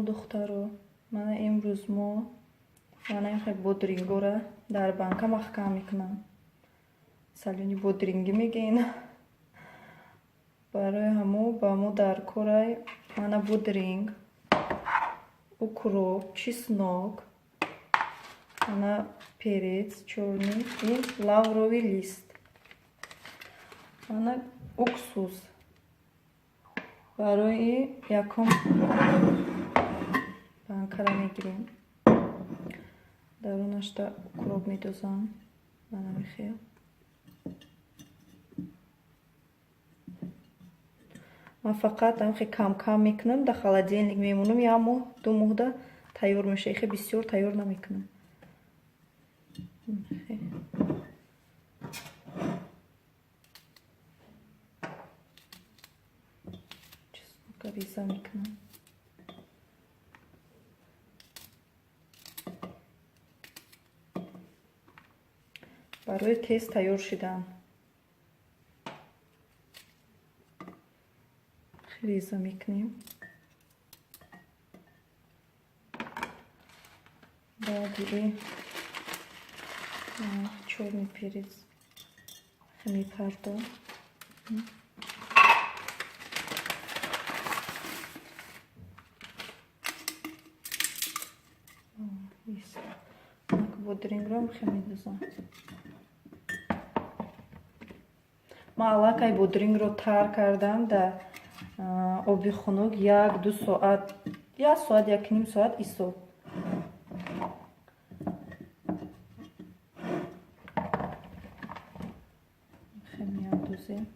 Салом, духтаро. Мана имрӯз мо мана ин хел бодрингора дар банка маҳкам мекунам. Солёный бодрингӣ мегӯен. Барои ҳамо ба мо дар корай мана бодринг, укроп, чеснок, мана перец чёрный и лавровый лист. Мана уксус. Барои якум банкара мегирем. Дарунашда укроп медозам. Мана мехел. Ман фақат ҳамхе кам-кам мекунам, дар холодильник мемонам, як моҳ, 2 моҳда тайёр мешавад. Ихе бисёр тайёр намекунам. Чеснока реза мекунам. Барои тез тайёр шидан. Реза мекунем. Баъди чёрный перец мепардом. Бодрингро мехе медозам. Ман аллакай бодрингро тар кардам дар оби хунук 1-2 соат, 1 соат, 1,5 соат истод. Меандозем.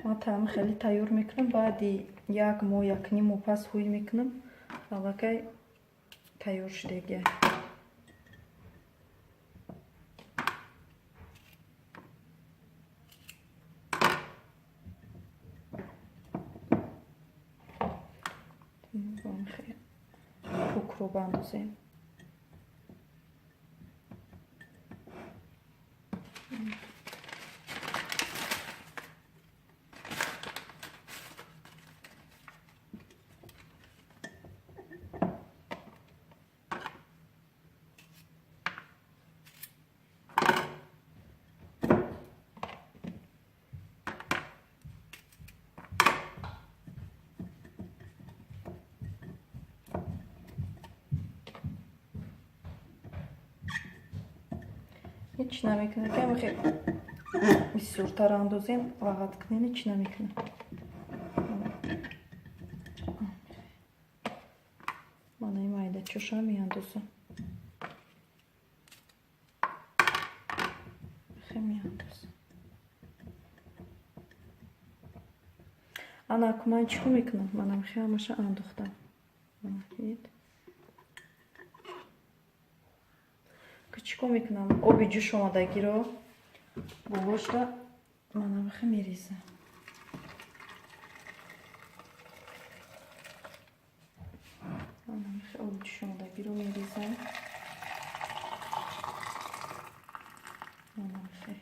Ман таъми хеле тайёр мекунам. Баъди 1 моҳ, 1,5 моҳ пас ҳӯй мекунам. Аллакай тайёр шудагия. Укроп андозем. Ҳеч намекунад. Каме бисёртар андозем, лағат кунем, ҳеч намекунад. Мана ин майдачоша меандозам. Меандозам. Ана аку ман чӣ кор мекунам? Мана мехе ҳамаша андохтам. Бинед. Чӣ кор мекунам? Оби ҷӯш омадагиро болошда мана мехе мерезам. Мана мехе оби ҷӯш омадагиро мерезам. Мана мехе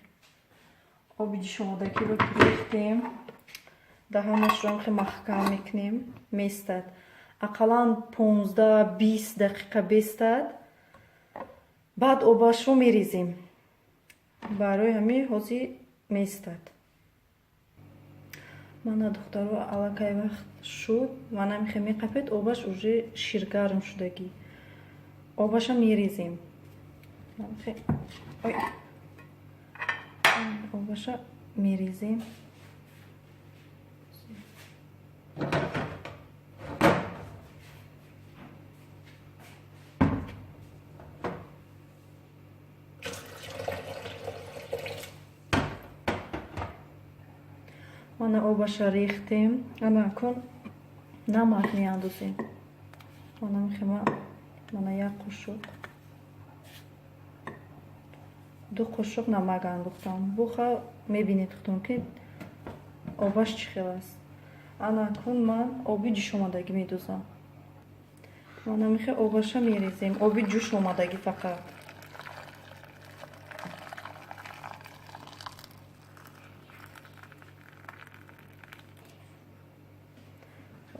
оби ҷӯш омадагиро ки рехтем, даҳанашро мехе маҳкам мекунем, местад. Ақаллан 15-20 дақиқа бестад. Баъд обашро мерезем. Барои ҳамин ҳозир местад. Мана, духтаро, аллакай вақт шуд. Мана мехе меқапед, обаш уже ширгарм шудагӣ. Обаша мерезем. Ой. Обаша мерезем. Мана обаша рехтем. Ана акун намак меандозем. Мана мехема, мана як қошуқ, 2 қошуқ намак андохтам. Буха мебинед худтон, ки Обаш чӣ хел аст. Ана акун ман оби ҷӯшомадагӣ медозам. Мана михе обаша мерезем, оби ҷӯш омадагӣ фақат.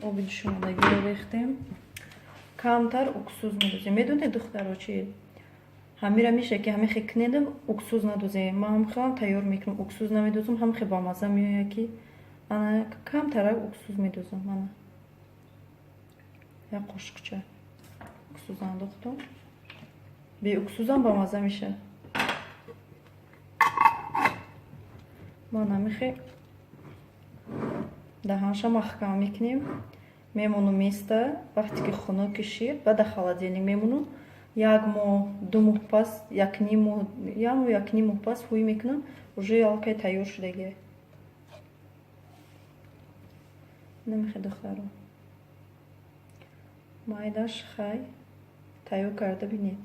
Оби ҷӯшомадагиро рехтем, камтар уксус медозем. Медонед, духтаро, чи ҳамира меша, ки ҳамихе кунедам, уксус надозем. Ман ҳамхелам тайёр мекунам, уксус намедозам, ҳамихе бамаза меояд, ки ана камтарак уксус медозам. Ана як қошуқча уксус андохтам. Беуксусам бамаза мешавад. Ман ҳамихе даҳанша маҳкам мекунем, мемонум места. Вақте ки хунук кишид, баъд дар холодильник мемонум. Як моҳ, 2 моҳ пас, якним моҳ, як моҳ, якним моҳ пас ҳӯй мекунам, уже аллакай тайёр шудагия. Намехе, духтаро, майдаш, хай, тайёр карда бинед.